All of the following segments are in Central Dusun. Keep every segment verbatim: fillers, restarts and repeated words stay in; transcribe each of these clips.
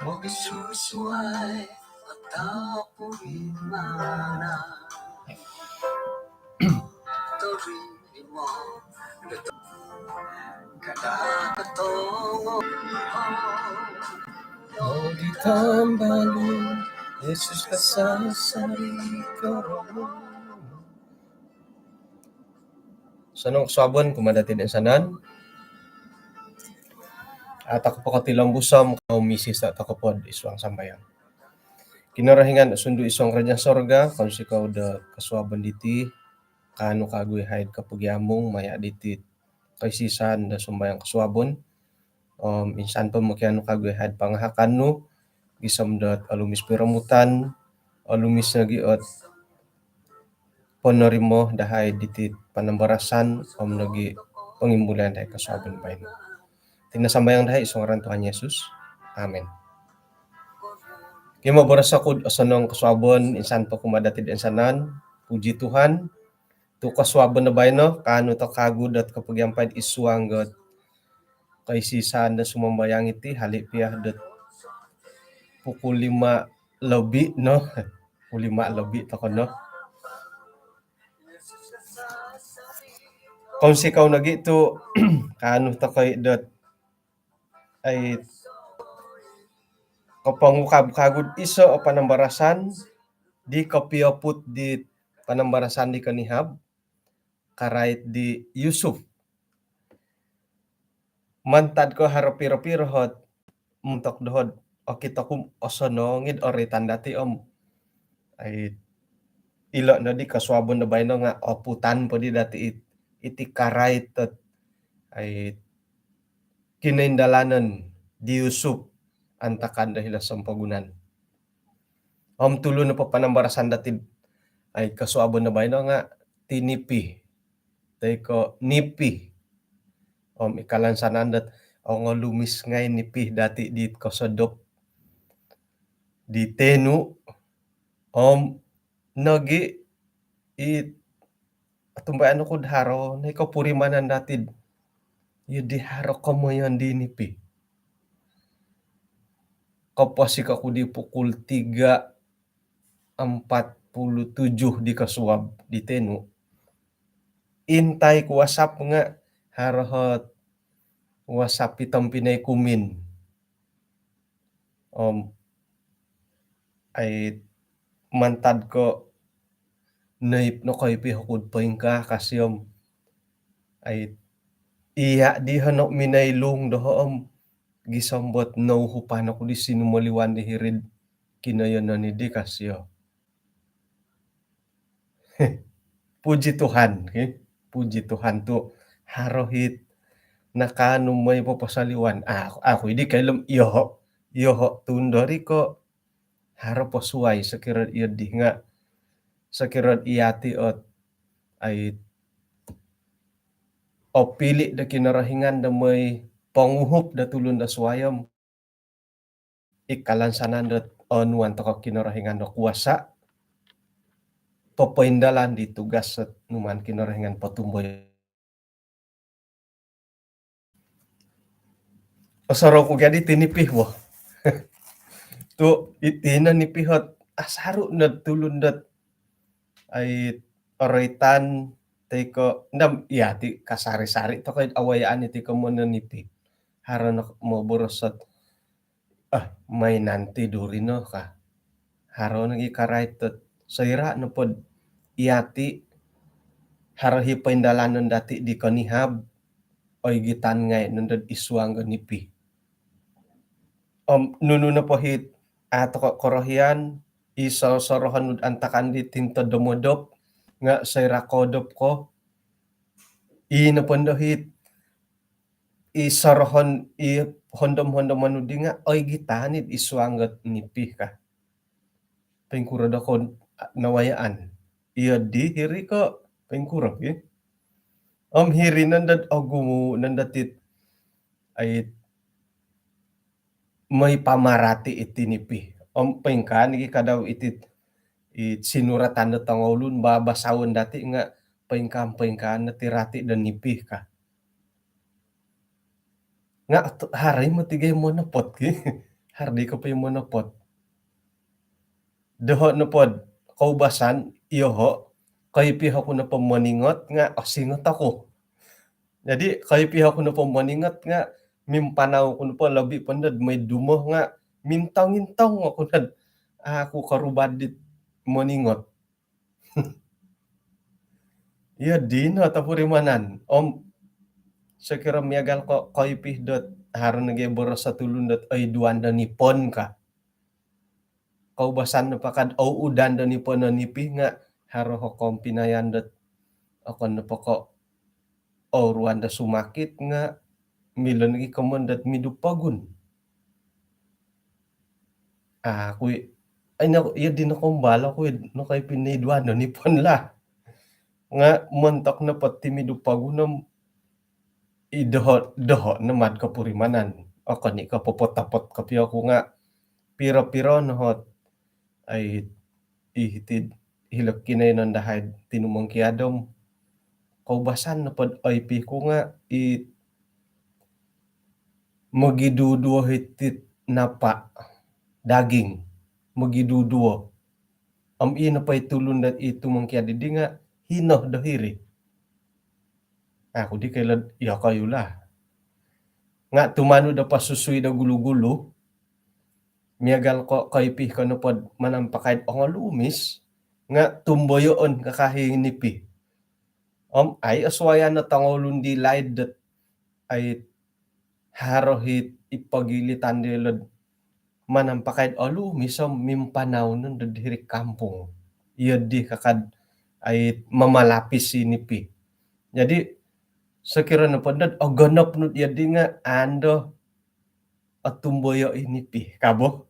Mogisusuai atau puri mana. Torimo. Kada katongo. Mau ditambalu Yesus kasasari koromu. Osonong kosuabon kumaa dati toinsanan. Atau pokoti lombusom kau misis tak tokopod isuang sambayang. Kinorohingan sundu isuang kerajaan sorga, kounsikou do kosuabon diti, kaanu kagu i haid kopogiamung maya diti koisisan do sumbayang kosuabon. Om insan po mokianu kagu i haid pangahakan nu, gisom dot olumis piromutan, olumis nogi ot ponorimo dahai diti panambarasan, om nogi pongimbulayan dahai kosuabon baino. Tina sambayang dahai isuang ngaran Tuhan Yesus. Amin. Kimo boroso kud osonong kosuabon insan po kumaa dati toinsanan, puji Tuhan, tu kosuabon do baino, kaanu tokou kagu dot kopogiampai isuang dot koisisan do sumambayang iti, hali pia dot pukul lima lobi no. Pukul lima lobi tokou no. Kounsikou nogi tu kaanu tokou dot ai kopongukab kagu iso o panambarasan di kopioput di panambarasan di konihab, karait di Yusuf. Mantad ko haro piro-piro ot montok doho dot okito ku osonong id oroitan dati om ai ilo nodi kosuabon do baino nga oputan po di dati it-, iti karait dot ai kinoindalanon di Yusuf antakan do hilo sompomogunan. Om tulu nopo panambarasan dati ai kosuabon do baino nga ti nipi. Toi ko nipi. Om i kalansanan dot ongolumis ngai nipi dati di kosodop di tenu. Om nogi i otumbayaan oku do haro no i kopurimanan dati. Iyo di haro komoyon di nipi. Koposik oku di pukul tiga empat puluh tujuh di kosuab di tenu. Intai ku WhatsApp nga haro ot WhatsApp i tompinai kumin. Om ai mantad ko noip nokoipi oku do poingkaa kasi om ai iya di hono minailung doho om gisom dot nouhupan oku di sinumoliwan di hiri id kinoyonon di kasi o. Puji Tuhan, ki. Puji Tuhan tu haro it nakaanu moi poposoliwan. Ah, aku, aku idi kailom iyoho, iyoho tundori ko haro po suai sokiro iyo di nga sokiro iyati ot ai opili do Kinorohingan do moi ponguhup do tulun do suai om i kalansanan dot onuan tokou Kinorohingan do kuasa popoindalan di tugas dot numaan Kinorohingan potumboyo. Osorou ku gadi ti nipi wo. Tu iti no nipi ot asaru no tulun dot ai oroitan toi ko ndam iya ti kasari-sari tokou awayaan iti ko mono nipi. Haro no moboros ot ah, mainan ti duri no ka. Haro nogi karait dot soira nopo do iyati haro i poindalanon dati di konihab, oigitan ngai nondo id suang do nipi. Om nunu nopo it a tokou korohian, i sorohon nu antakan di tintod do modop nga soira koodop ko, i nopo ndo it i sorohon i hondom-hondomon nu di nga oigitan id suang dot nipi ka. Poingkuro dokou nawayaan? Iyo di hiri ko poingkuro ki. Om hiri nondo dot ogumu nondo dot it ai moi pamarati iti nipi. Om poingkaa nogi kadau iti it sinuratan do tongoulun ba basaon dati nga poingkaa, poingkaa no ti rati do nipi ka. Nga tu haro i moti gai monopot ki. Haro di kopio monopot. Doho' nopod koubasan, iyoho', koipi oku nopo moningot nga' osingot oku. Jadi koipi oku nopo moningot nga' mimpanau oku nopo lobi po nod moi dumo nga' mintong-intong oku nod aku korubad dit moningot. Iyo dino topurimanan. Om sokiro miagal ko' koipi dot haro nogi boros o tulun dot oiduan do nipon ka. Koubasan nopo kad ouudan do nipon o nipi nga' haro o kompinayan dot okon nopo ko' ouruan do sumakit nga' milo nogi komon dot midu pogun. Aku i, ai, no, iyo di nokombal oku i, nokoipi noiduan do nipon lah. Nga' montok nopo ti midu pogun om i doho', doho' no mad kopurimanan. Okon i' ko' popotopot kopio oku nga' piro-piro no ot ai, i hiti'd hilo' kinoiyonon dahai'd tinumongkiad om koubasan nopod oipi ku nga' i mogiduduo hiti'd napa' daging, mogiduduo. Om i nopo i tulun dot i tumongkiad didi nga' hino do hiri. Aku di koilo'd iyokoyu lah. Nga' tumanud do posusui do gulu-gulu, miagal ko' koipi ko nopod manampakai'd ongolumis nga' tumboyoon kakahi nipi. Om ai osuayan o tongoulun di laid dot ai haro hit ipogilitan dilo'd manampakai'd olumis om mimpanau nondo diri kampung. Iyo di kaka'd ai mamalapis i nipi. Jadi sokiro nopo nod ogonop nud iyo di nga' ando otumboyo i nipi kabo.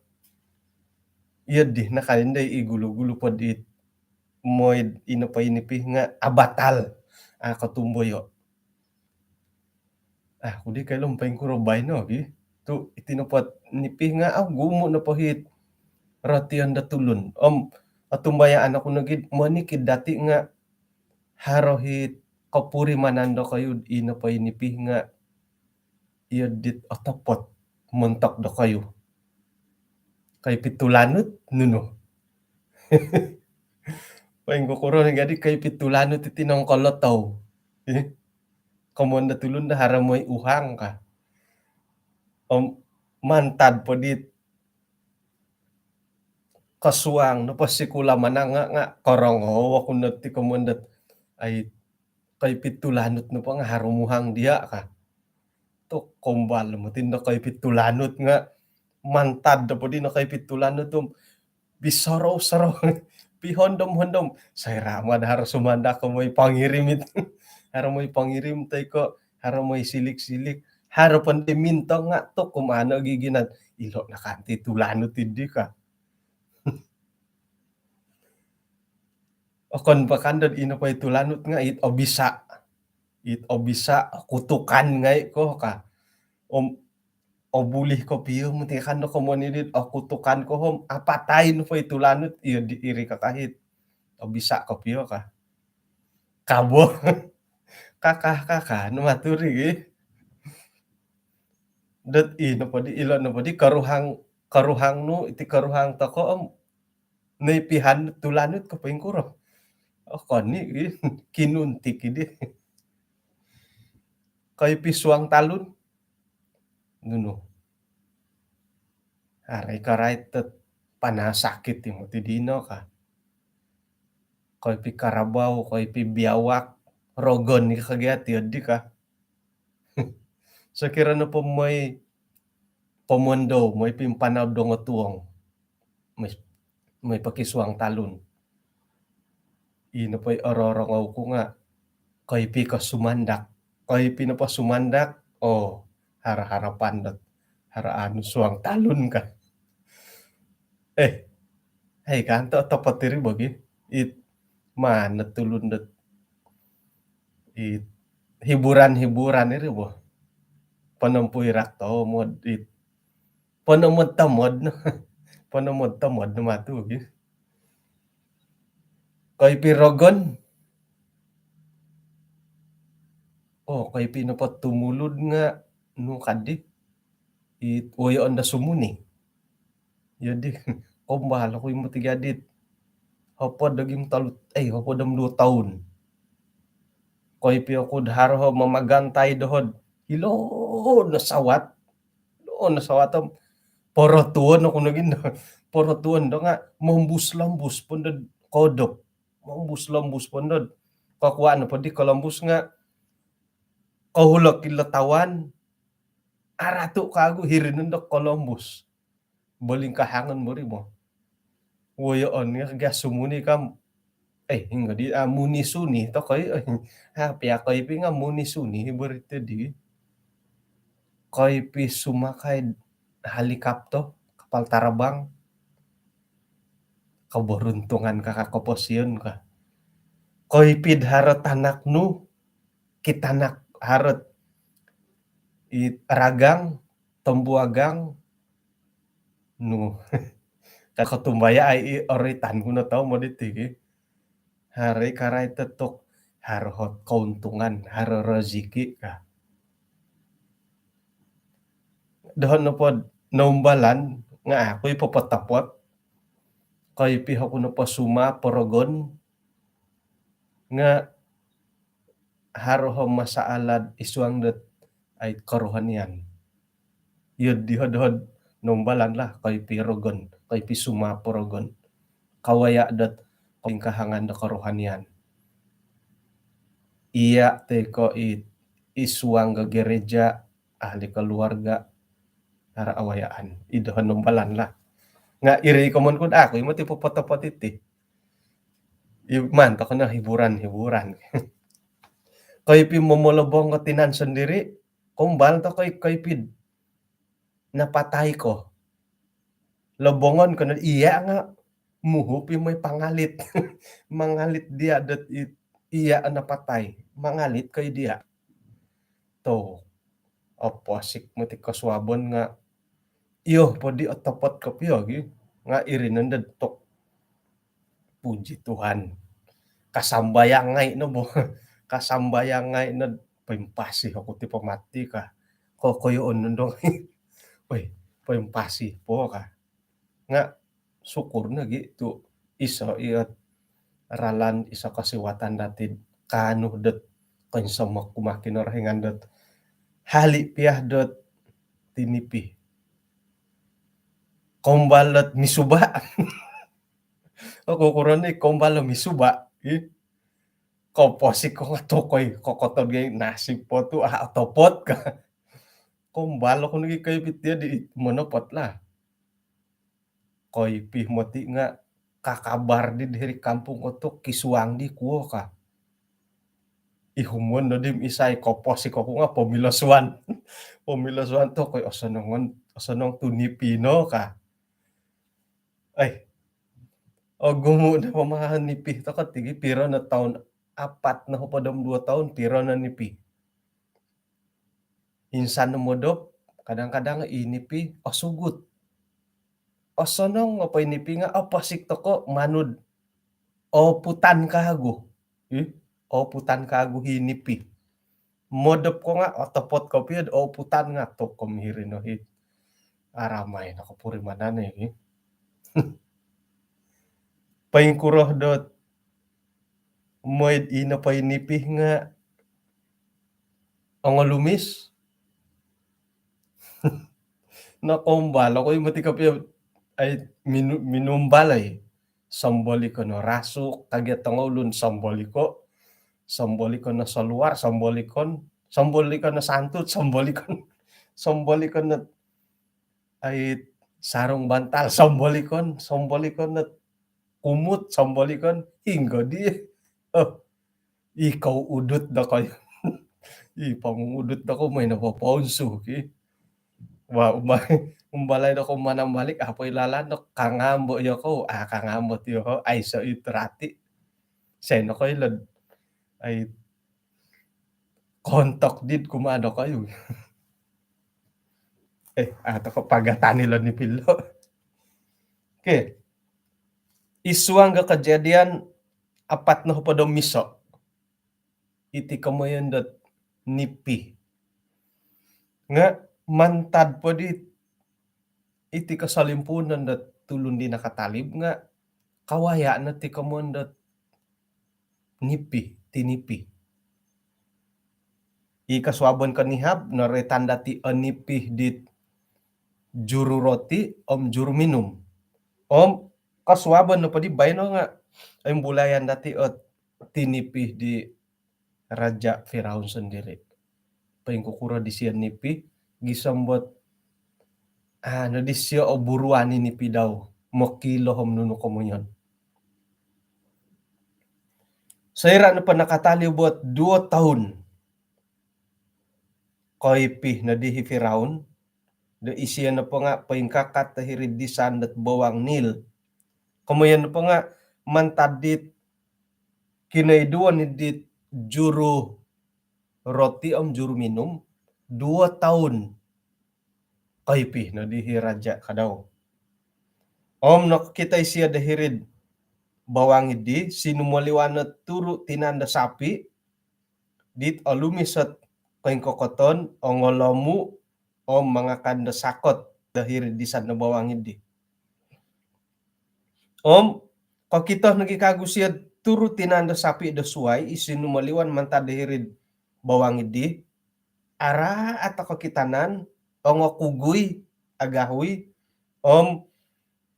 Iyo di nakalindo i gulu-gulu pod i moi'd ino po i nipi nga' abatal a kotumboyo. Aku di koilo poingkuro baino gi. Tu' iti nopo nipi nga' ogumu' nopo hit rotion do tulun. Om otumbayaan oku nogi'd monikid dati' nga' haro hit kopurimanan dokoyu'd ino po i nipi nga' iyo dit otopot montok dokoyu. Koipi tulanut nunu. Poingkukuro ni gadi koipi tulanut iti nongkolotou. Ih, komon do tulun do haro moi uhang ka. Om mantad po dit kosuang nopo sikul mananga' nga' korongou oku noti komon dot ai koipi tulanut nopo nga' haro muhang diya' ka. Tu' kombal moti ndo koipi tulanut nga' mantad do podi no koipi tulanut tu' bisorou-sorou, pihondom-hondom. Soira' mad haro sumandak ko moi pangirim it. Haro moi pangirim toi ko' haro moi silik-silik. Haro pondi mintong nga' tu' kumano giginan. Ilo' nakanti tulanut idi ka. Okon po kandod ino po i tulanut nga' it obisa'. It obisa', kutukan ngai' ko ka. Om obulih kopio moti kando komon idit okutukan ko om apatai nopo i tulanut iyo di iri kakahit. Obisa' kopio ka. Kabo. Kaka, kaka, nu maturi gi. Dot i nopo di, ilo nopo di koruhang, koruhang nu, iti koruhang toko om noipihan tulanut ko poingkuro. Oh, koni, kinuntik idi. Koipi suang talun. Nunu. Arai karait dot panasakit ti moti dino ka. Koipi karabau, koipi biawak, rogon i kagiat iyo di ka. Sokiro nopo moi pomondou, moi pimpanau dongotuong. Moi, moi pokisuang talun. Ino poi ororongou ku nga' koipi ko sumandak. Koipi nopo sumandak, oh, haro harapan dot haro anu suang talun ka. Eh, hei kanto topot iri bogi. It mana tulun dot it hiburan-hiburan iri bo. Ponompuirak tomod it. Ponomod-tomod no. Ponomod-tomod no matu gi. Koipi rogon. Oh, koipi nopo tumulud nga' nu kadi. It woyoon do sumuni. Jadi kombal oku imo tiga dit hopod daging talut, eh, hopod om duo toun. Koipi oku dahar ho mamagantai dohod hilo no sawat, hilo no sawat om porotuon oku nogin do. Porotuon do nga mombus-lombus pun do kodop. Mombus-lombus pun do. Kakuan apa di kolombus nga kohulok ilo tawan, aratu kagu hiri nondo kolombus. Bolingkahangon bori mo. Woyoon nga ga sumuni kam. Eh, hinggo di, ah, muni suni to koi. Ah, pia koipi nga muni suni bori tadi. Koipi sumakai helikopter, kapal tarabang. Keberuntungan kaka koposion ka. Koipi dahar tanak nu, kitanak harot i ragang, tombuagang, nu. Ka kotumbaya ai i oritan ku no tau mo diti ki. Hari karai tetuk, haro hot keuntungan, haro rezeki ka. Dohon nopo noumbalan nga aku i popot-topot. Koipi oku nopo suma porogon nga haro ho masalah isuang dot ai kerohanian. Iyo diho dohod noumbalan lah, koipi rogon, koipi suma porogon. Kawaya dot kolingkahangan do kerohanian. Iya teko i isuang ke gereja, ahli keluarga, haro awayaan. I dohon noumbalan lah. Nga iri komon kun aku imo ti popot-topot iti. Iman toko no hiburan-hiburan. Koipi momolobong ko tinan sendiri, kombal toko i koipi napatai ko. Lobongon ko no iya nga muhupi moi pangalit. Mangalit dia dot i-, iya napatai. Mangalit ko i dia. To, oposik moti kosuabon nga iyo podi otopot kopio gi. Nga iri nondo tok. Puji Tuhan. Kasambayang ngai no bo. Kasambayang ngai no, poimpasi oku ti pomati ka. Kokoyoon nondo. Oi, poimpasi po ka. Nga syukur nogi tu iso iyo ralan, iso kosiwatan dati kaanu dot koinsomok kumaa Kinorohingan dot hali pia dot tinipi. Kombal dot misuba. Oku kuroni kombal dot misuba. Ih. Koposik ko nga tokoi, kokoton gai nasib po tu ah otopot ka. Kombal oku nogi koipi ti di monopot lah. Koipi moti nga kakabar di diri kampung ko tu kisuang di kuo ka. Ihumon no dim isai, koposik oku nga pomilosuan. Pomilosuan tokoi osonongon, osonong tu nipi no ka. Ai. Ogumu no pamahan nipi toko ti gi, piro no toun, apat no hopod om duo toun, piro no nipi. Insan no modop, kadang-kadang i nipi osugut. Osonong opo i nipi nga oposik toko manud. Oputan kagu. Ih, oputan kagu i nipi. Modop ko nga otopot kopio, oputan nga tokom hiri no hi. Aramai no kopurimanan i. Poingkuro dot moid ino po i nipi nga ongolumis. Nokombal oku i moti kopio ai minu-, minumbal ai. Somboliko no rasuk, kagia tongoulun somboliko. Somboliko no soluar, sombolikon, somboliko no santut, sombolikon. Somboliko no ai sarung bantal, sombolikon, somboliko no kumut, sombolikon, hinggo di. Oh, ikou udut dokoyu. I pongudut dokoyu moi nopo pounsu ki. Wah, umba-, umbalai dokoyu manambalik, apoi lalan do kangambo yokou, ah, kangambo tiyoho, aiso i terati. Seno koilo. Ai kontok dit kumaa dokoyu. Eh, ah, toko pagatan ilo nipi lo. Okey. Isuang ga Kejadian apat no hopod om iso. Iti komoyon dot nipi. Nga mantad po di iti kosolimpuunon dot tulun di nakatalib nga kawaya' no ti komoyon dot nipi, tinipi. I kosuabon konihab noroitan dati o nipi dit juru roti om juru minum. Om kosuabon nopo di baino nga imbulayan dati o tinipi di Raja Firaun sondiri. Poingkukuro disio nipi, gisom dot anu disio o buruan i nipi dau, mokiilo om nunu komoyon. Soira' nopo nakatalib ot duo toun, koipi no di hi Firaun, do isio nopo nga poingkakat do hiri'd disan dot bawang Nil. Komoyon nopo nga mantad dit kinoiduan dit juru roti om juru minum, duo toun koipi no di hi raja' ka dau. Om nokokito isio do hiri'd bawang iddi, sinumoliwan o turu' tinan do sapi' dit olumis ot koingkokoton, ongolomu' om mangakan do sakot do hiri'd disan do bawang iddi. Om kokito nogi kagu sio'd turu' tinan do sapi' do suwai i sinumoliwan mantad do hiri'd bawang iddi, araat o kokitanan, ongokugui, agahui, om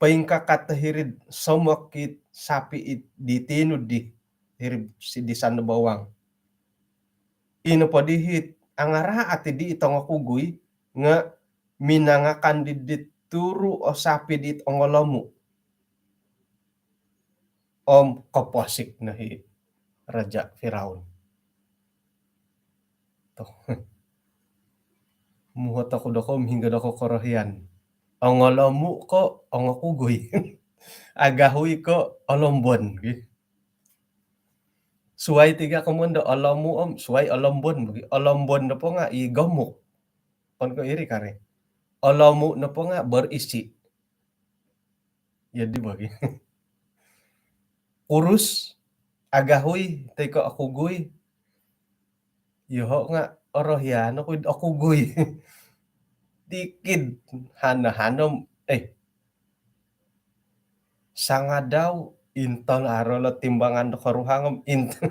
poingkakat do hiri'd somok it sapi' it di tiinu'ddi hiri'd disan do bawang. Ino poddi it angaraat iddi it ongokugui nga minangakan di dit turu' o sapi' dit ongolomu'. Om koposik no hi Raja' Firaun. Toh. Muhot oku dokou, hinggo dokou korohian. Ongolomu' ko' ongokugui? Agahui ko' olombon, gi? Suwai ti ga komoyon do olomu' om suwai olombon, gi? Olombon nopo nga i gomuk. Okon ko' iri kari. Olomu' nopo nga berisi. Iyo di bagi. Kurus, agahui, toi ko' okugui. Iyoho' nga' orohian oku id okugui. Tikid hana-hana om, eh, sangadau intol aro lo timbangan do koruhang om int-,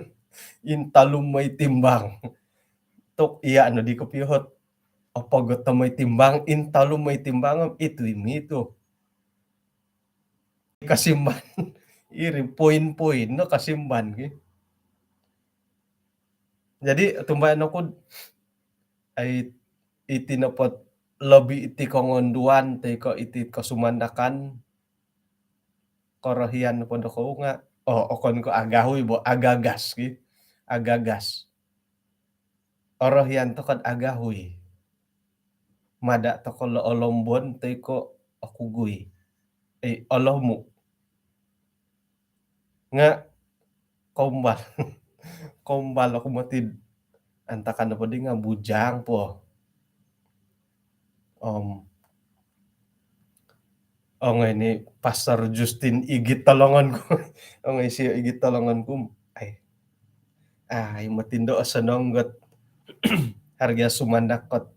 intolum moi timbang. Tok iya' no di kopio ot opogot moi timbang, intolum moi timbang om itu imi tu. Kasimban. Iri poin-poin no kasimban ki. Jadi tumbayaan oku, ai, iti nopo lobi iti kongonduan toi ko' iti kosumandakan, korohian nopo dokou nga', oh, okon ko' agahui bo, agagas ki. Agagas. Orohian toko' do agahui. Mada' toko' lo olombon toi ko' okugui. Eh, olomu'. Nga' kombal. Kombal oku moti. Antakan nopo di nga' bujang po. Om ongoi ni Pastor Justin Igit Tolongon ku. Ongoi sio Igit Tolongon ku. Ai. Ai, moti ndo osonong got harga sumandak kot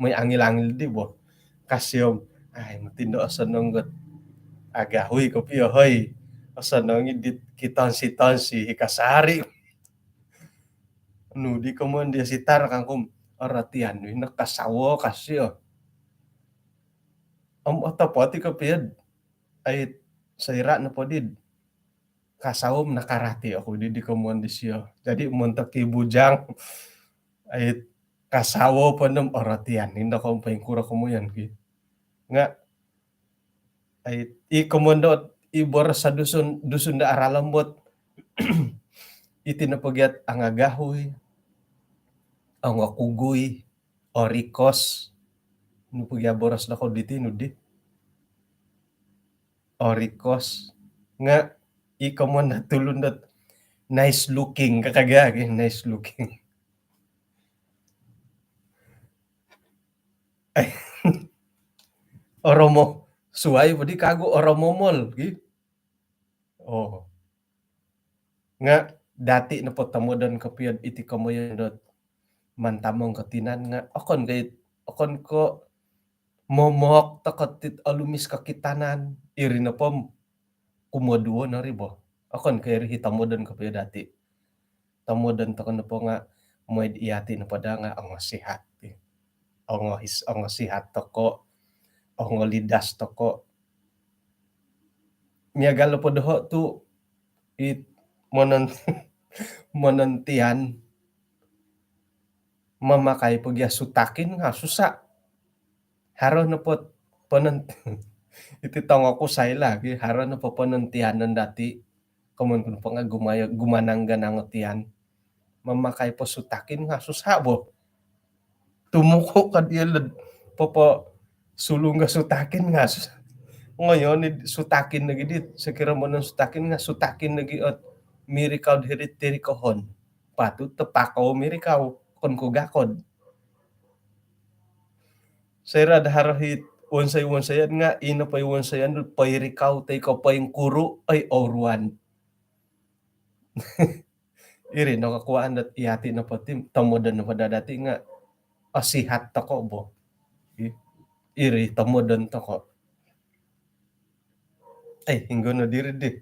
moi angil-angil di bo. Ka sio om, ai, moti ndo osonong got agahui kopio hoi. Osonong i dit kitonsi-tonsi hi kasari. Nu di komoyon di sitar kangku om, orotian nu ino kasawo ka sio. Om otopot i kopio, ai, soira' nopo di kasawo om nakarati oku di, di komoyon disio. Jadi montok i bujang, ai, kasawo po om orotian ino ko om poingkuro komoyon ki. Nga' ai, i komoyon do i boros Dusun, Dusun do aralombot. Iti nopo gia ot angagahui, ongokugui, orikos. Nu po gia boros dokou diti nu di? Orikos. Nga' i komoyon do tulun dot nice looking, ka gia gi, nice looking. Oromo, suwai po di kagu oromomol gi. Oh. Nga' dati nopo tomodon kopio iti komoyon dot mantamong ko tinan nga' okon ko' it, okon ko' Momok toko' tit olumis kokitanan, iri nopo kumoduo no ri bo. Okon ko' iri hi tomodon kopio dati'. Tomodon toko' nopo nga' moi'd iyati' nopo daa nga' ongosihat. Ongohis-, ongosihat toko', ongolidas toko'. Miagal nopo doho' tu' it monon-, monontian mamakai po gia sutakin nga' susa'. Haro nopo ponon-, iti tongokusai lagi, haro nopo ponontianon dati', komoyon ku nopo nga' gumayo-, gumanang-ganang o tian. Mamakai po sutakin nga' susa' bo. Tumuku' kad iyolo'd poposulung ga sutakin nga' susa'. Ngoyon id sutakin nogi dit, sokiro monon sutakin nga' sutakin nogi ot mirikau'd hiri'd tirikohon. Patut tapakou mirikau, okon ko' gakod. Soira'd haro hi wonsoi-wonsoyon nga' ino po i wonsoyon dot poirikau toi ko' poingkuru', oi, ouruan. Iri no kokuwaan dot iyati' nopo ti, tomodon nopo daa dati' nga' osihat toko' bo. I-, iri tomodon toko'. Ai, hinggo no diri di.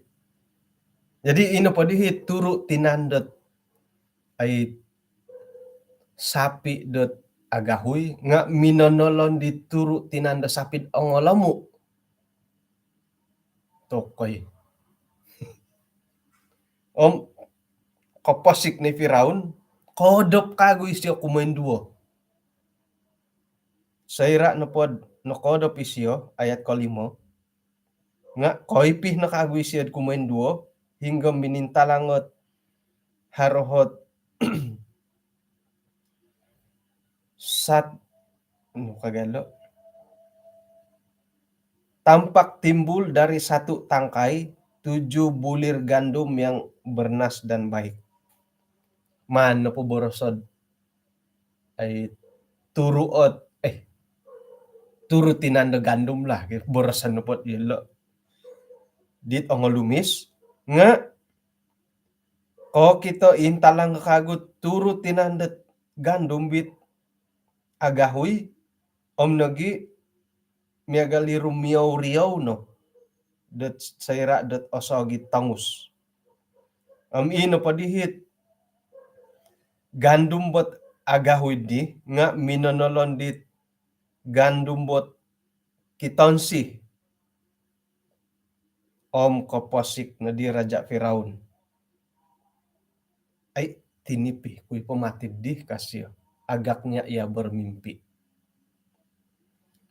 Jadi ino po di hi turu' tinan dot, ai, sapi' dot agahui nga' minonolon di turu' tinan dot sapi'd ongolomu'. Tokoi. Om koposik ni Firaun, koodop kagu isio kumoinduo. Soira' nopod nokoodop isio, ayat kolimo, nga' koipi no kagu isio'd kumoinduo, hinggo minintalang ot haro hot sat-, nu kagalo. Tampak timbul dari satu tangkai tujuh bulir gandum yang bernas dan baik. Maan nopo borosod, ai, turu' ot, eh, turu' tinan do gandum lah, boroson nopo ilo'. Dit ongolumis, nga' kokito intalang kagu turu' tinan dot gandum bit agahui, om nogi' miagal i rumiou-riou no dot soira' dot osogit tongus. Om ino po di hit gandum bot agahui di nga' minonolon dit gandum bot kitonsi. Om koposik no di Raja' Firaun. Ai, tinipi ku i po mati di, ka sio. Agaknya ia bermimpi.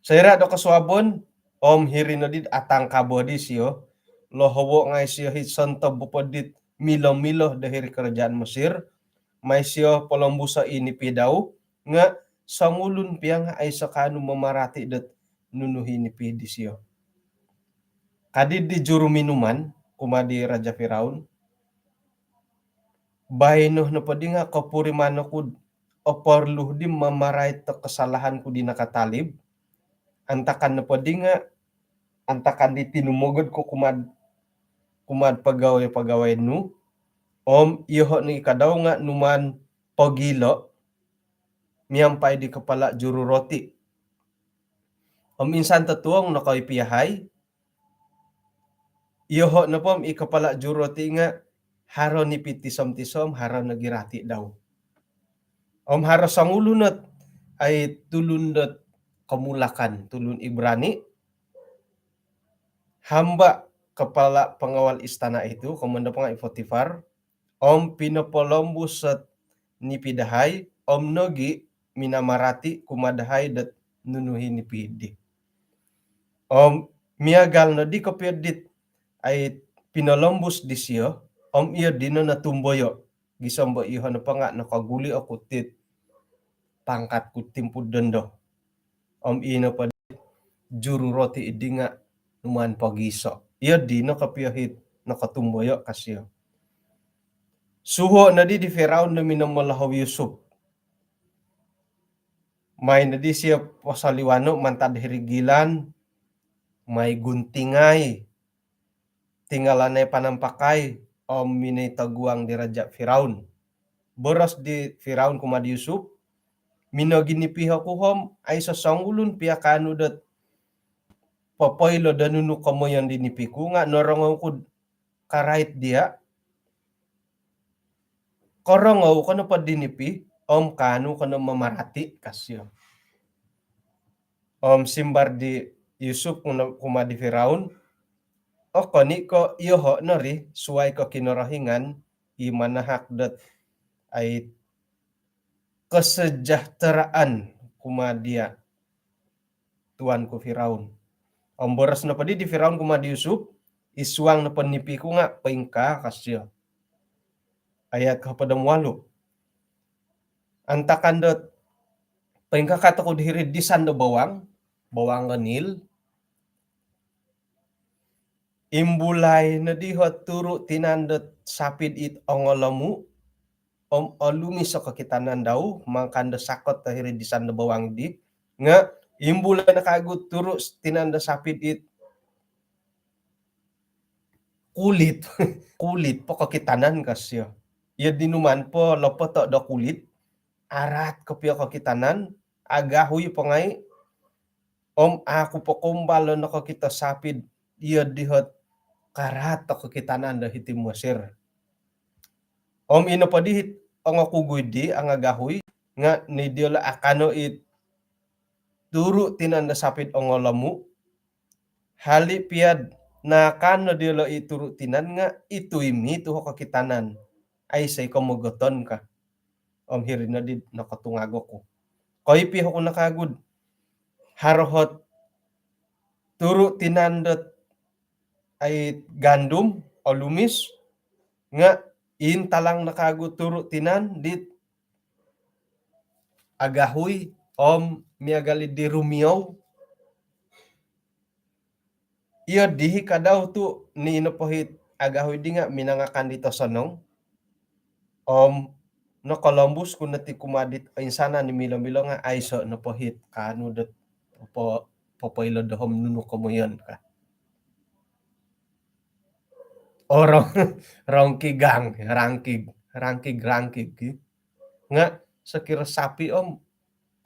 Soira' do kosuabon, om hiri no di atangkabo di sio, lohowo' ngai' sio hit sontob po dit milo-milo do hiri karajaan Mesir, mai sio polombuso' i nipi dau, nga' songulun pia nga' aiso kaanu mamarati' dot nunu hi nipi disio. Kadi di juru minuman kumaa di Raja' Firaun, baino nopo di nga' kopuriman oku'd oporlu di mamarait do kasalahan ku di nakatalib, antakan nopo di nga', antakan di tinumogod ku kumaa'd, kumaa'd pagawai-pagawai nu, om iyoho' nogi' kadau nga' numaan pogilo' miampai di kapala' juru roti. Om insan totuong nokoipi yahai, iyoho' nopo om i kapala' juru roti nga' haro nipi tisom-tisom, haro nogi' rati dau. Om haro songulun ot, ai, tulun dot komulakan, tulun Ibrani, hamba kapala' pangawal istana itu, komoyon nopo nga' i Potifar, om pinopolombus ot nipi dahai, om nogi' minamarati' kumaa dahai dot nunu hi nipi di. Om miagal no di kopio dit, ai, pinolombus disio, om iyo dino notumboyo', gisom bo iyoho' nopo nga' nokoguli' oku tit pangkat ku timpu dondo. Om ino po di juru roti di nga' numaan pogiso'. Iyo dino kopio hit nokotumboyo', ka sio. Suhuo' no di di Firaun do minomolohou Yusup. Mai no di sio posoliwano' mantad hiri gilan, mai guntingai, tinggalanai panampakai, om minoi toguang di Raja' Firaun. Boros di Firaun kumaa di Yusup, minoginipi oku om aiso songulun pia kaanu dot popoilo do nunu komoyon di nipi ku nga norongou ku karait dia, korongou ko nopo di nipi om kaanu ko no mamarati, ka sio. Om simbar di Yusuf kuno-, kumaa di Firaun, okon i ko iyoho nori suai ko Kinorohingan i manahak dot ai kesejahteraan kumaa dia, tuanku Firaun. Om boros nopo di, di Firaun kumaa di Yusuf, id suang nopo nipi ku nga poingkaa, ka sio. Ayat kohopod om walu. Antakan dot poingkaa ka tokou di hiri disan do bawang, bawang Nil, imbulai no diho turu tinan dot sapid it ongolomu, om olumis o kokitanan dau mangakan do sakot do hiri disan do bawang di, nga imbulai no kagu turu tinan do sapid it kulit, kulit po kokitanan, ka sio. Iyo di numan po lopoto do kulit, araat kopio kokitanan, agahui po ngai, om aku po kumbal no kokito sapid iyo diho t karaat o kokitanan do hiti Mesir. Om ino po di hit ongokugui di angagahui nga ni diolo akano it turu tinan do sapid ongolomu, hali pia d naakan no diolo i turu tinan nga itu imi tu ho kokitanan, aiso i ko mogoton, ka. Om hiri no di nokotungago ku. Koipi oku no kagu d haro hot turu tinan dot ai gandum olumis, nga intalang no kagu turu tinan dit agahui om miagal i di rumiou. Iyo dihi kadau tu ni nopo hit agahui di nga minangakan di tosonong. Om nokolombus ku no ti kumaa dit insanan i milo-milo nga aiso nopo hit kaanu dot popo-, popoilo doho om nunu komoyon, ka. Orang rongkigang, rangkig, rangkig, rangkig, ki. Nga sokiro sapi om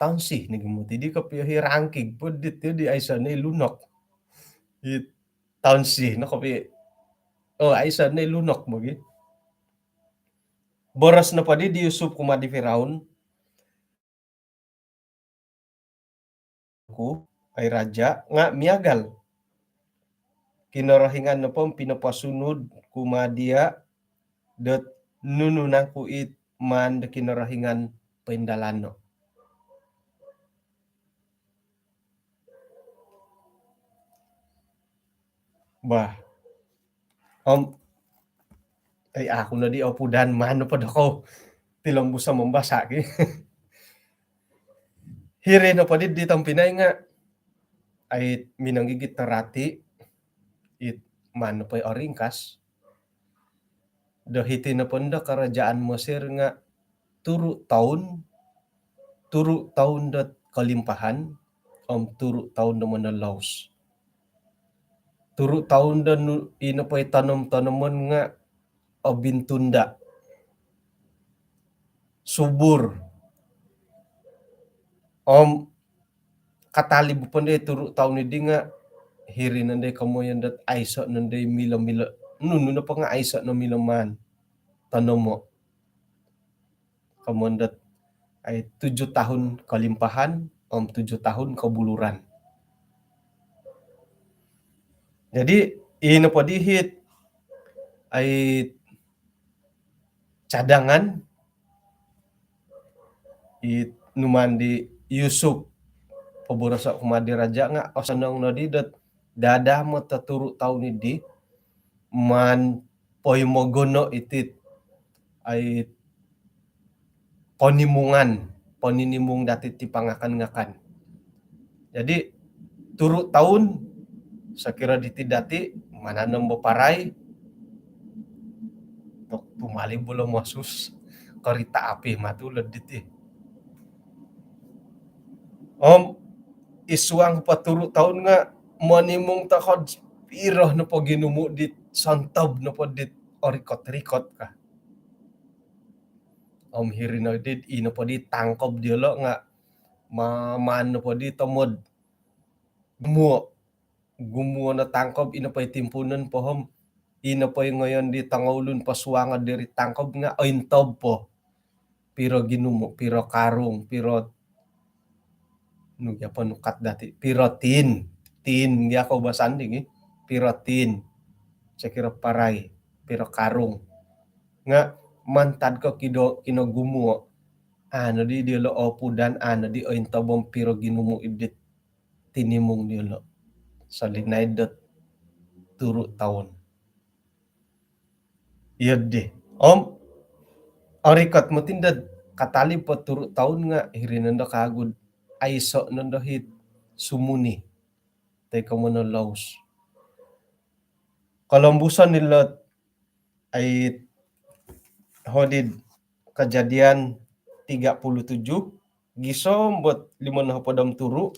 tonsi ni gimuti di kopio hi rangkig po dit di aiso no i lunok. I tonsi no kopio. Oh, aiso no i lunok bagi. Boros nopo di di Yusuf kumaa di Firaun, ku, ai raja, nga miagal. Kinorohingan nopo pinoposunud kumaa dia dot nunu nangku it maan do Kinorohingan poindalano. Bah. Om, ai, aku no di opudan maan nopo dokou tilombuso mambasa ki. Hiri nopo di, di tompinai nga, ai, minonggigit torati, it maan nopo i oringkas. Do hiti nopo do kerajaan Mesir nga turu toun, turu toun do kolimpahan, om turu toun do monolous. Turu toun do nu-, ino po i tonom-tonomon nga obintunda. Subur. Om katalib po ndai turu toun di nga hiri no ndai komoyon dot aiso no ndai milo-milo. Nunu nopo nga aiso no milo maan tonomo. Komoyon dot ai tujuh tahun kolimpahan, om tujuh tahun kobuluran. Jadi, ino po di hit ai cadangan i numaan di Yusuf poboroso kumaa di raja nga osonong no di dot dada mo toturu toun di maan poimogono iti ai ponimungan, poninimung dati ti pangakan-ngakan. Jadi, turu toun, sokiro diti dati mananom bo parai, tok tumalib bolo mosus, kereta api matu loditi. Om, id suang po turu toun nga monimung tokou d piro nopo ginumu dit sontob nopo dit orikot-rikot ka. Om hiri no di, ino po di tangkob diolo nga ma-, maan nopo di tomod gumuo. gumuo no tangkob, ino po i timpuunon po om, ino po i ngoyon di tongoulun posuango diri tangkob nga ointob po. Piro ginumu, piro karung, piro nu gia po nukat dati, piro tin, tin gia koubasan di gi, piro tin, sokiro parai, piro karung. Nga mantad ko kido, kino gumuo, ano di diolo opudan, ano di ointob om piro ginumu idit tinimung diolo solinaid dot turu toun. Iyo di. Om orikot moti dot katalib po turu toun nga hiri nondo kagu dot aiso nondo hit sumuni toi ko monolous. Kolombuson ilot ai hodi id Kejadian tiga puluh tujuh, gisom dot limo nohopod om turu,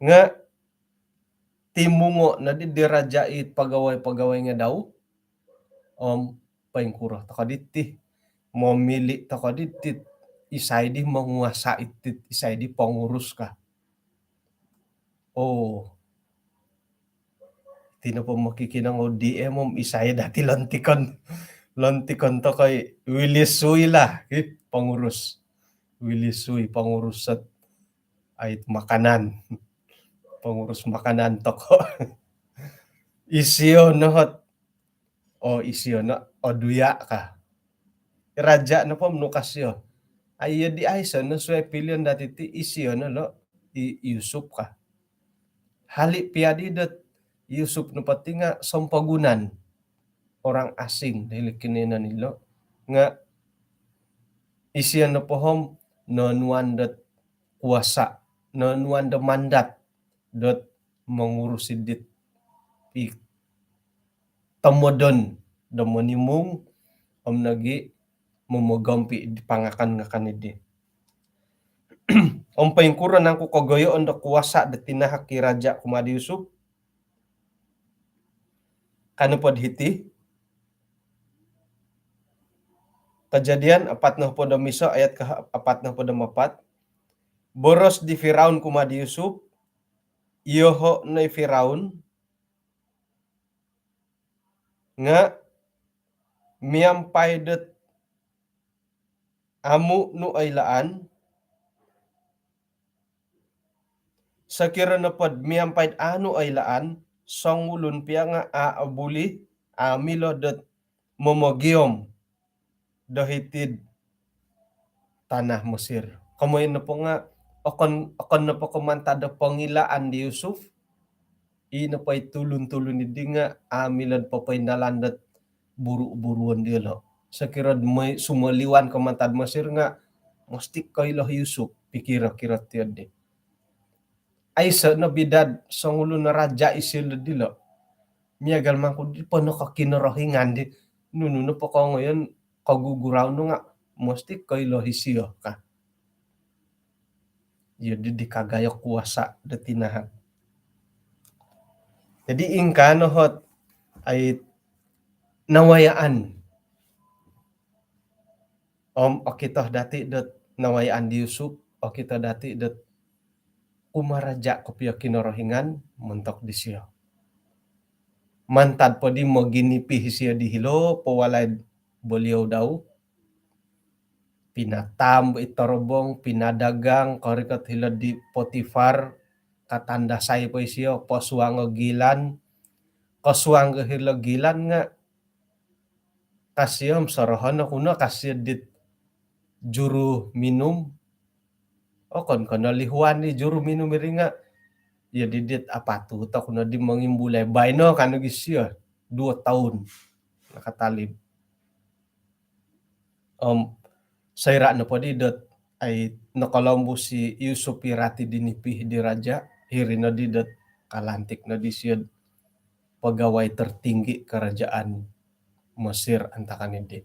nga timungo nodi di raja it pegawai-pegawai nga dau, om poingkuro toko diti, momili toko diti, isai di menguasa iti, isai di pengurus ka. Oh. Iti nopo mokikinongou di om isai dati lontikon. Lontikon toko i Willy Sui lah, ki, pengurus. Willy Sui, pengurus sot ait makanan. Pengurus makanan toko. Isio nohot. Oh, isio no, oh, duya ka. Raja nopo menukas sio. Ai iyo di aiso no suai pilion dati ti, isio no lo i Yusuf ka. Hali pia di dot Yusuf nopo ti nga sompogunan, orang asing do hilo kinoiyonon ilo, nga isio nopo om nonuan dot kuasa, nonuan do mandat dot mengurus idit i tomodon do monimung om nogi momogompi di pangakan-ngakan idi. Om poingkuro nangku kogoyoon do kuasa do tinahak i raja kumaa di Yusuf? Ka nopo do hiti, Kejadian apat nohopod om iso ayat ka apat nohopod om apat. Boros di Firaun kumaa di Yusuf, iyoho no i Firaun nga miampai dot amu nu oilaan, sokiro nopo do miampai do a nu oilaan, songulun pia nga a obuli, a milo dot momogiom do hiti id tanah Mesir. Komoyon nopo nga okon, okon nopo ko mantad do pongilaan di Yusuf, i nopo i tulun-tulun idi nga a milo do popoindalan dot buru-buruon diolo. Sokiro do moi sumoliwan ko mantad Mesir nga mesti koilo Yusuf, pikiro-kiro tio di. Aiso no bida do songulun raja isio dilo. Miagal mangku di po no ko Kinorohingan di, nunu nopo kongoyon kogugurau nu nga mesti koilo isio ka. Iyo di, di kagayo kuasa do tinahak. Jadi ingkaa no hot ai nawayaan. Om okito dati dot nawayaan di Yusuf, okito dati dot kumaraja kopio Kinorohingan montok disio. Mantad po di moginipi isio di hilo po walai beliau dau, pinataam i torobong, pinadagang, korikot hilo di Potifar, katandasai po isio, posuango gilan, kosuango hilo gilan nga kasio om sorohon oku no kasio dit juru minum. Okon ko no lihuan di juru minum iri nga, iyo di dit apatut oku no di mongimbulai baino ka nogi sio, duo toun nakatalib. Om soira nopo di dot ai nokolombus i Yusuf i rati di nipi di raja, hiri no di dot kalantik no disio pegawai tertinggi kerajaan Mesir antakan idi.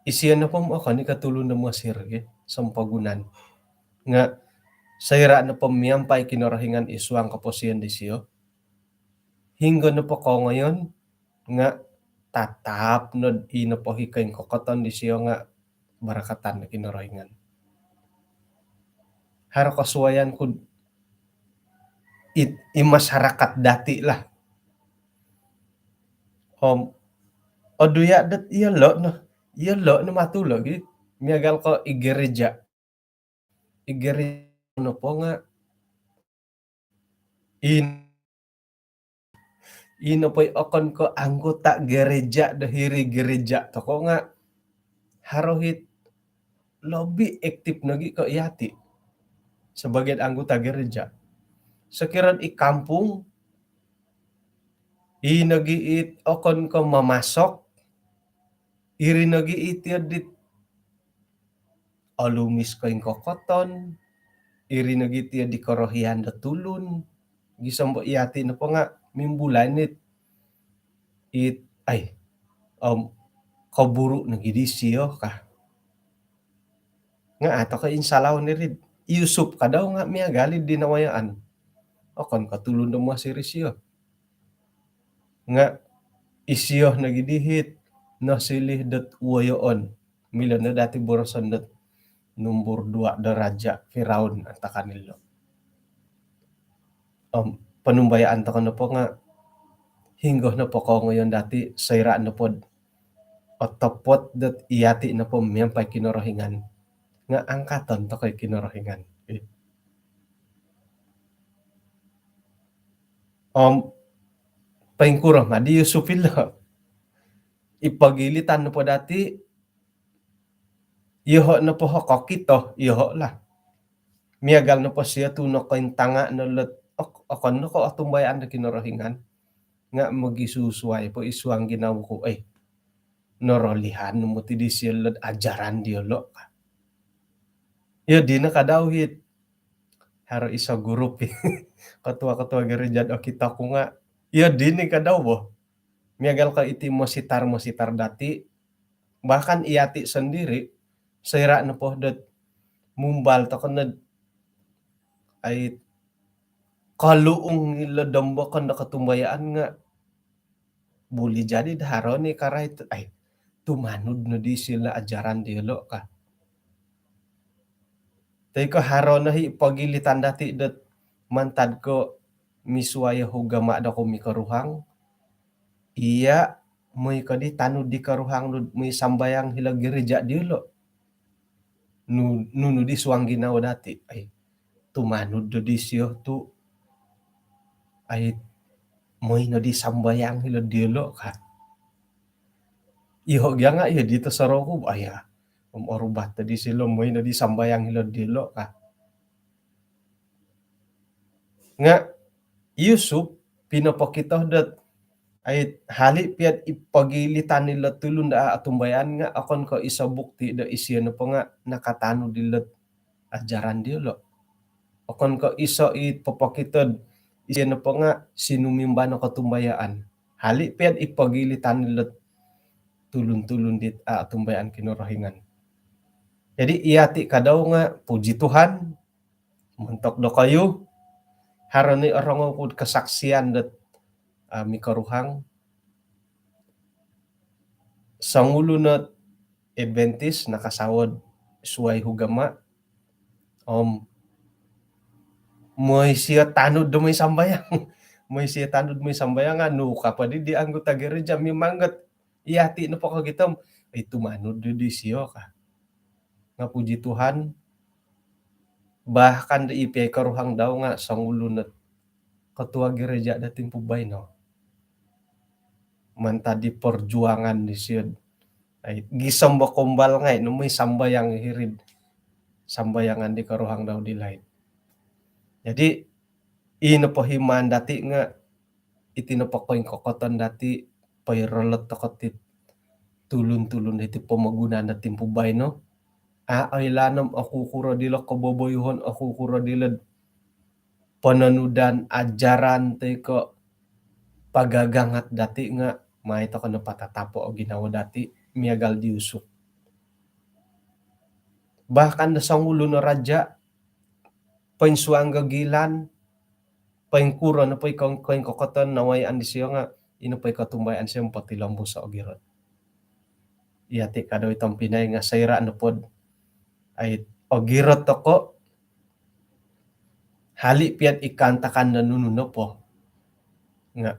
Isio nopo om okon i ko tulun do Mesir gi, sompogunan. Nga soira nopo miampai Kinorohingan id suang koposion disio, hinggo nopo kongoyon nga tatap no i nopo i koingkokoton disio nga barakatan do Kinorohingan. Haro kosuaian ku i, i masyarakat dati lah. Om oduya dot iyolo no, iyolo no matu logi miagal ko i gereja. I gereja nopo nga in, ino po i okon ko anggota gereja do hiri gereja toko nga haro hit lobi aktif nogi ko iyati sebagai anggota gereja. Sekiranya i kampung, i nogi it okon ko mamasok, iri nogi it iyo dit olumis ko ingkokoton, iri nogi it iyo di korohian do tulun, gisom bo iyati nopo nga mimbulai nit it, ai, om koburu nogi disio ka. Nga ato ko insalau niri, Yusuf kadau nga miagal i di nawayaan. Okon ko tulun do Mesir isio. Nga isio nogi dihit nosilih dot woyoon. Milo no dati boroson dot numbur dua do raja Firaun antakan ilo. Om ponumbayaan toko nopo nga hinggo nopo kongoyon dati soira nopo otopot dot iyati nopo miampai Kinorohingan nga angkaton toko i Kinorohingan. Om poingkuro ma di Yusuf ilo? I pogilitan nopo dati, iyoho nopo ho kokito, iyoho lah. Miagal nopo sio tu nokointanga no lot, ok-, okon no ko otumbayaan do Kinorohingan. Nga mogisusuai po i suang ginawo ku, eh, norolihan no moti disio lot ajaran diolo ka. Iyo dino kadau hit. Haro iso grup i ketua-ketua gereja do okito ku nga, iyo dini kadau bo. Miagal ko iti mositar-mositar dati, bahkan iyati sendiri, soira nopo dot mumbal toko nod, ai, koluung ilo dombokon do kotumbayaan nga, buli jadi do haro ni karait, ai, tumanud no disio lah ajaran diolo ka. Toi ko haro no hi pogilitan dati dot mantad ko misuai o ugama do ko mikoruhang, iya, moi ko di tanud di koruhang nu moi sambayang hilo gereja diolo. Nu, nunu di suang ginawo dati, ai, tumanud do disio tu, ai, moi no di sambayang hilo diolo ka. Iyoho gia nga iyo di tosoroku, aya, om orubat do disio moi no di sambayang hilo diolo ka. Nga Yusuf pinopokito dot, ai, hali pia i pogilitan ilo tulun do a otumbayaan nga okon ko iso bukti do isio nopo nga nakatanud ilo ajaran diolo. Okon ko iso i popokito do isio nopo nga sinumimba no kotumbayaan. Hali pia i pogilitan ilo tulun-tulun dit a otumbayaan Kinorohingan. Jadi iyati kadau nga, puji Tuhan, montok dokoyu, haro ni orongou ku kesaksian dot, ah, mikoruhang. Songulun ot Adventist nakasawo do suai ugama, om moi sio tanud do moi sambayang. Moi sio tanud moi sambayang, anu, kapa di, di anggota gereja mimang ot iyati nopo kokito, ai, tumanud di disio ka. Nga puji Tuhan, bahkan di i pia i koruhang dau nga songulun ot ketua gereja do timpu baino. Mantad di perjuangan disio, ai, gisom bo kombal ngai no moi sambayang hiri do sambayangan di koruhang dau di laid. Jadi, i nopo himan dati nga, iti nopo koingkokoton dati, poirolot toko ti tulun-tulun diti pomogunan do timpu baino. A, oilaan om okukuro dilo koboboyuhon, okukuro dilo pononudan ajaran toi ko pagagangat dati nga, mai toko no patatapo o ginawo dati miagal di Yusuf. Bahkan do songulun o raja, poinsuang gogilan, poingkuro nopo i koing-, koingkokoton nawayaan disio nga, ino po i kotumbayaan sio om potilombus o ogirot. Iyati kadau i tompinai nga soira nopo do, ai, ogirot toko, Hali pia'd i kaantakan do nunu nopo, nga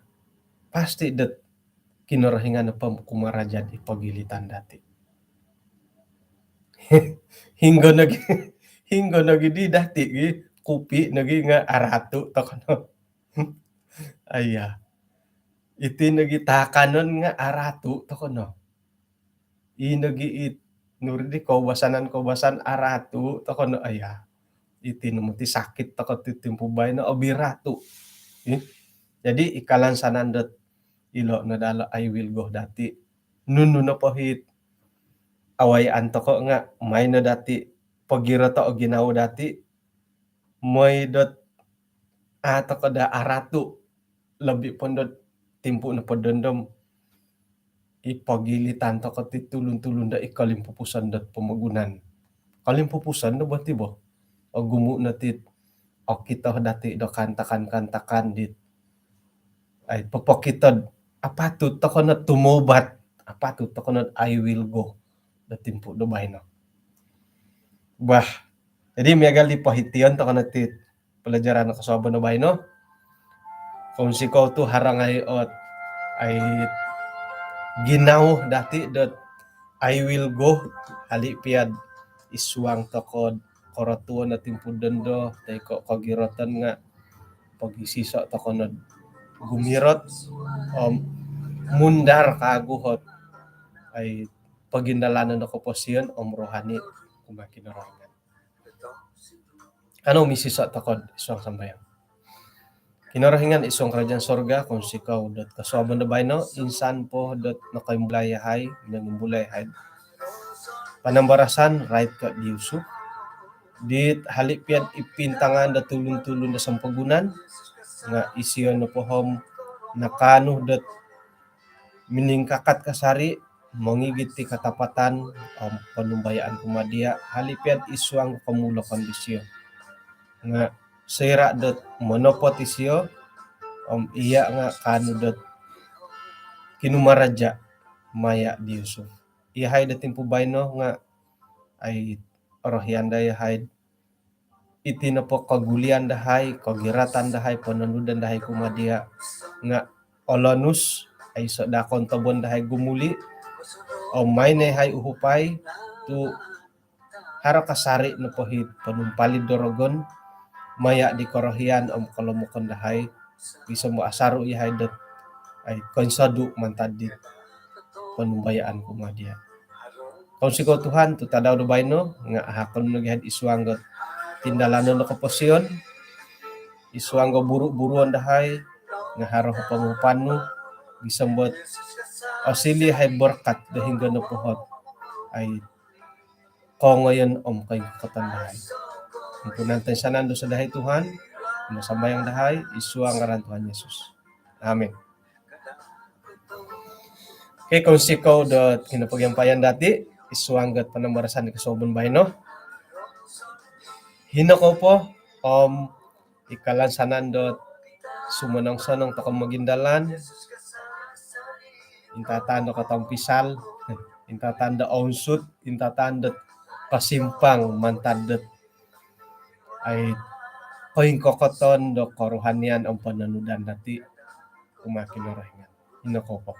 pasti dot Kinorohingan nopo kumaraja di pogilitan dati. Hinggo nogi, hinggo nogi di dati gi, kupi nogi nga aratu toko no. Aya. Iti nogi taakanon nga aratu toko no. I nogi it nuri di koubasanan-koubasan aratu toko no, aya. Iti no moti sakit toko ti timpu baino, obi ratu. Ih. Jadi i kalansanan dot ilo no dalo I will go dati. Nunu nopo it awayaan toko nga maai no dati pogiroto o ginawo dati, moi dot a toko da aratu, lobi po dot timpu nopo dondo om i pogilitan toko ti tulun-tulun do i kolimpupuson dot pomogunan. Kolimpupuson do bo ti bo. Ogumu no ti okito dati do kaantakan-kaantakan dit, ai, popokito do apatut toko no tumobat, apatut toko no I will go do timpu do baino. Bah, jadi miagal di pohition toko no ti pelajaran kosuabon do baino. Kounsikou tu haro ngai ot, ai, ginawo dati dot I will go, hali pia'd i suang toko do korotuon o timpu dondo, toi ko kogiroton nga pogisiso toko no do gumirot om mundar kagu ot, ai, pogindalanon do koposion om rohani kumaa Kinorohingan. Kanou misiso toko do suang sambayang. Kinorohingan i suang kerajaan sorga, kounsikou dot kosuabon do baino, insan po dot nokoimbulai yahai, minongimbulai yahai panambarasan rait ko di Yusuf. Dit hali pia'd i pintangaan do tulun-tulun do sompomogunan, nga isio nopo om nakaanu dot miningkakat kasari, mongigit ti katapatan om ponumbayaan kumaa dia, hali pia'd i suang komulokon disio. Nga soira dot monopot isio, om iya nga kaanu dot kinumaraja maya di Yusuf. Iyahai do timpu baino nga, ai, orohian da iyahai iti nopo kogulian dahai, kogiratan dahai, pononudan dahai kumaa dia nga olonus, aiso da kontobon dahai gumuli, om maai no yahai uhupai tu haro kasari nopo it ponumpalid do rogon maya di korohian om kolomokon dahai, gisom do asaru yahai dot, ai, koinsodu mantad dit ponumbayaan kumaa dia. Kounsikou Tuhan tu tadau do baino nga ahakon nogi yahai id suang dot tindalanon do koposion, id suang do buru-buruon dahai nga haro ponguhupan nu, gisom dot osiliu yahai berkat do hinggo nopo ot, ai, kongoyon om koingkokoton dahai. Ampunan toinsanan dosa dahai Tuhan, ino sambayang dahai id suang ngaran Tuhan Yesus. Amin. Okey, kounsikou dot kinopogiampayan dati id suang dot panambarasan di kosuabon baino. Hino kou po om i kalansanan dot sumonong-sonong toko mogindalan, intatan do kotompisal, intatan do ounsut, intatan dot kosimpang mantad dot, ai, koingkokoton do korohanian om pononudan dati kumaa Kinorohingan. Ino kou po.